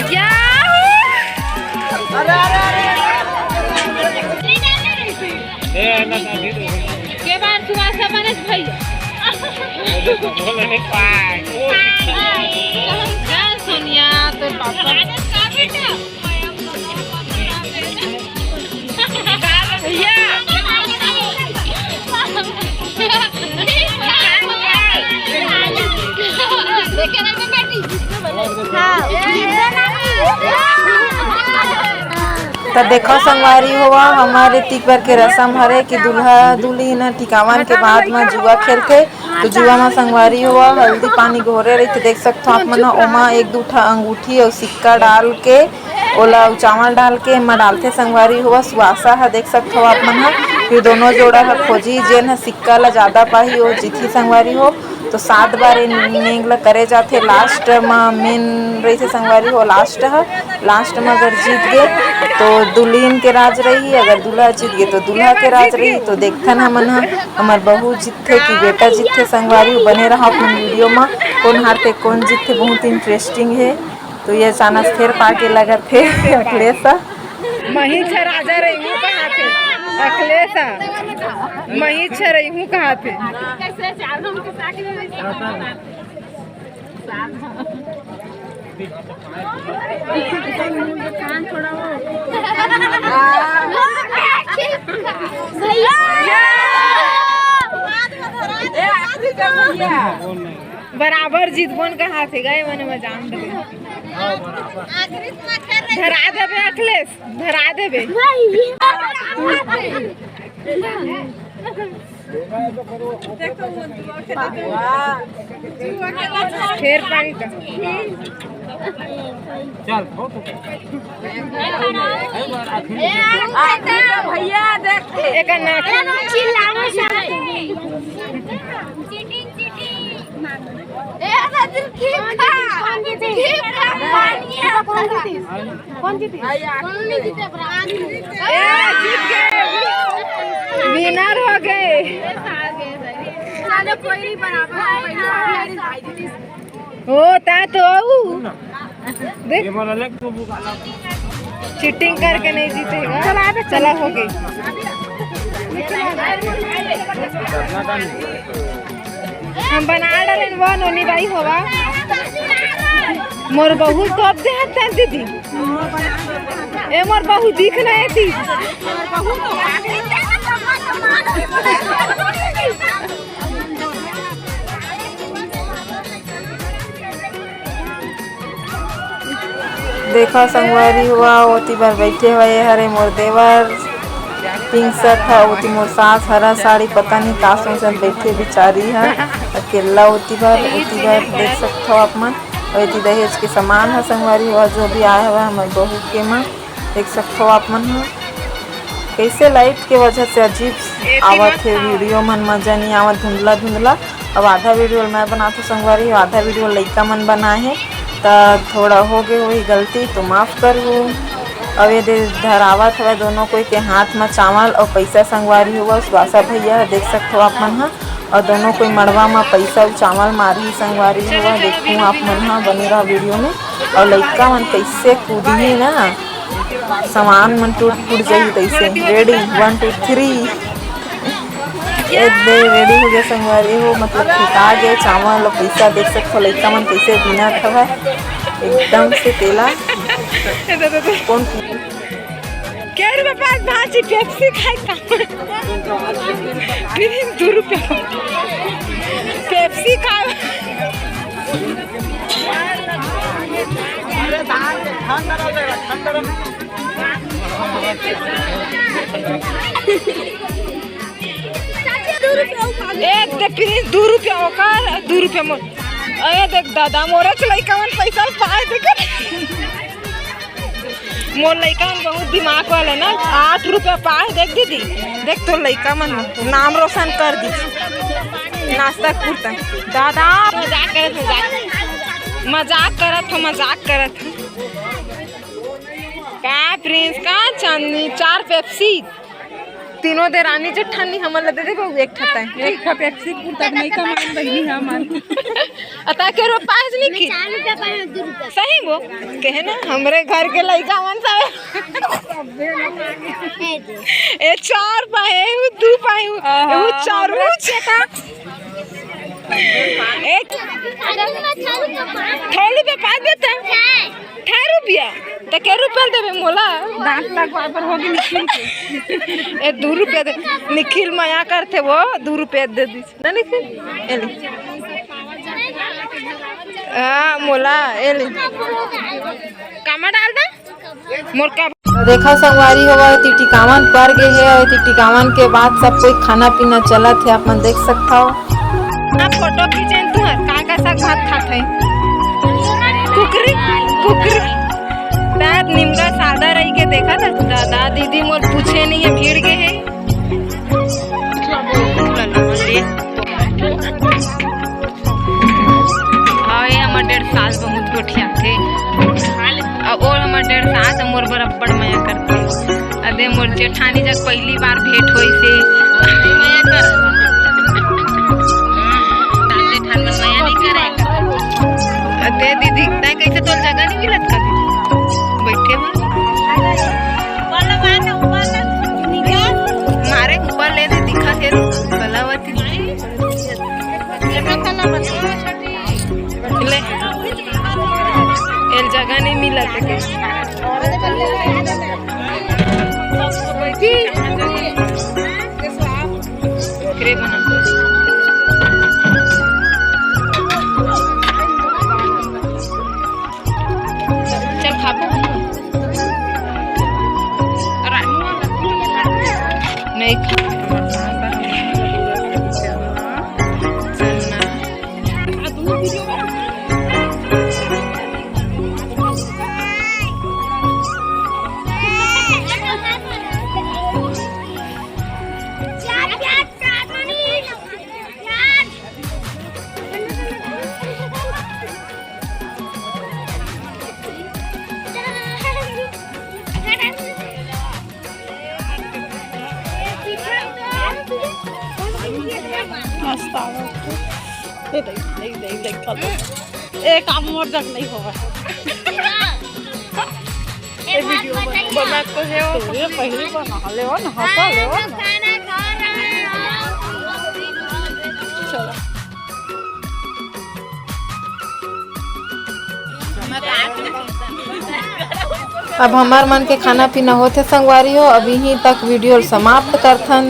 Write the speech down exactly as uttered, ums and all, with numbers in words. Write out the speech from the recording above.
क्या? के बार सुबह से बने भैया। चल सोनिया, तोर पापा। त देखो संगवारी हो, हमर एतिक बर के रसम हरे कि दूल्हा दुल्हिन ह टिकावन के बाद म जुआ खेलथे। तो जुआ म संगवारी हो, हल्दी पानी घोरे रहिथे, देख सकथो आप मन ह। ओमा एक दू ठा अंगूठी अउ सिक्का डाल के, ओला अउ चावल डाल के एमा डालथे संगवारी हो। सुवासा ह देख सकथो आप मन ह। फिर दोनों जोड़ा ह खोजी, जेन ह सिक्का ला जादा पाही, ओ जीतही संगवारी हो। तो सात बार ए नेंग ला करे जाथे। लास्ट म मेन रहिथे संगवारी हो, लास्ट ह। लास्ट म अगर जीत गे तो दुल्हिन के राज रही, अगर दूल्हा जीत गे तो दूल्हा के राज रही। तो देखथन हमन ह, हमर बहू जीतथे कि बेटा जीतथे संगवारी हो। बने रहो अपन वीडियो म, कोन हारथे कोन जीतथे, बहुत इंटरेस्टिंग हे। तो ये अचानक फेर पाके लगत हे अखिलेश ह। मही छ राजा रही हूँ कहा थे अखिलेश ह, मही छ रही हूँ कहा थे। बराबर जीतबोन कहा थे गए मने मैं जान दे। धरा देबे अखिलेश, धरा देबे। फेर पानी का। चल, बहुत हो गया। भैया देख, एकर नाक चिल्लावे से। ए, अरे, दिल की कौन जीती? कौन जीती? कौन जीती? कौन जीती? कौन जीते? ए, जीत गए। विनर हो गए। चलो, कोई नहीं, बराबर है, पहली बार। हो, ता तो आऊ। देख, चीटिंग करके नहीं जीतेगा। चला, हो गई। हम बना डालेन वो नोनी बाई होवा। मोर बहू तो अब दे हत्ता दीदी। ए मोर बहू दिख ना एती। देखा संगवारी हुआ, ओती बर बैठे हुए हरे मोर देवर पिंक शर्ट ह, ओती मोर सास हरा साड़ी, पता नहीं का सोचत बैठे बिचारी ह अकेला ओती बर। ओती बर देख सकथो आप मन, और एती दहेज के सामान ह संगवारी हुआ, जो भी आए हुआ हमर बहू के मन देख सकथो आप मन ह। कैसे लाइट के वजह से अजीब आवत हे वीडियो मन, मजा नहीं आवत, धुंधला धुंधला। अब आधा वीडियो मैं बनात हो संगवारी हो, आधा वीडियो लइका मन बनाए हे, त थोड़ा हो गए होही गलती तो माफ करहू। अब ये दे धरावत हवय दोनों कोई के हाथ म चावल और पैसा संगवारी हो, सुवासा भैया ह देख सकथो आप मन ह, और दोनों कोई मड़वा म पैसा अउ चावल मारही संगवारी हो, देखहू आप मन ह, बने रहो वीडियो में। और लइका मन कैसे कूदही ना, सामान मन टूट फूट जाही तैसे। Ready, one two three. ए दे रेडी हो गया संगवारी हो, मतलब फेंका गए चावल और पैसा देख सकथो लइका मन कैसे बिनत हवय एकदम से तेला। कौन क्या रे पापा, आज भाजी पेप्सी खाए का? प्लीज दो रुपया पेप्सी खाए। एक दे प्लीज दो रुपया ओकर, दो रुपया मोर। अरे देख दादा, मोरे के लइका मन पैसा पाए देख। मोर लइका मन बहुत दिमाग वाले ना, आठ रुपया पाए देख दीदी। देख तोर लइका मन नाम रोशन कर दी नाश्ता कुर्ता। दादा मजाक करत, मजाक, मजाक करत हो, मजाक करत हो। का प्रिंस, का चांदनी, चार पेप्सी, तीनों दे रानी जेठानी हमन ला दे दे बहू, एक ठा तैं। एक ठा पेप्सी कुर्ता नहीं कमान बहिनी हमन। अता के रो पाँच नहीं की। चार वो कहे ना, हमरे घर के लइका मन सब। ए चार पाए, ए दू पाए, ए चार। एक थाली पे पा देता। ठार रुपया। त के रुपया देबे मोला? दांत लगवा बर होगी निखिल के। ए दू रुपया दे। निखिल मया करथे, वो दू रुपया दे दी। ना निखिल? ए ले। हाँ, मोला, ए ले। कामा डाल दा? मोर का। तो देखा संगवारी हो, एती टिकावन पर गे हे, एती टिकावन के बाद सब कोई खाना पीना चलत हे, आप मन देख सकथव। आप फोटो खींचेन तुहर, का का साग भात खात है? कुकरी, कुकरी। दाद निमगा सादा रही के देखा था, दादा दीदी मोर पूछे नहीं है, भीड़ गे हे। हाँ, ये हमर डेढ़ साल बहुत गोठियाथे। अउ और हमर डेढ़ साल तो मोर बर अब्बड़ मया करथे। अदे मोर जेठानी जग पहली बार भेंट होइसे। जेठान मन मया नहीं करे। अदे दीदी, तैं कैसे तोल जगह नहीं मिलत कभी? बैठे हुआ। मारे ऊपर ले दे, दिखा थे कलावती। ले। एल जगह नहीं मिला थे। एकरे बना। चल खाबो। नहीं खा। मस्त आवत हे। ए, देख, देख, देख, देख, कर दे। ए, काम मोर जग नहीं होगा। ए, वीडियो बना। बना तो हे वो। तो ये पहली बना लेवा ना, हंसा लेवा ना। चलो। अब हमार मन के खाना पीना होथे संगवारी हो, अब यहीं तक वीडियो ल समाप्त करथन।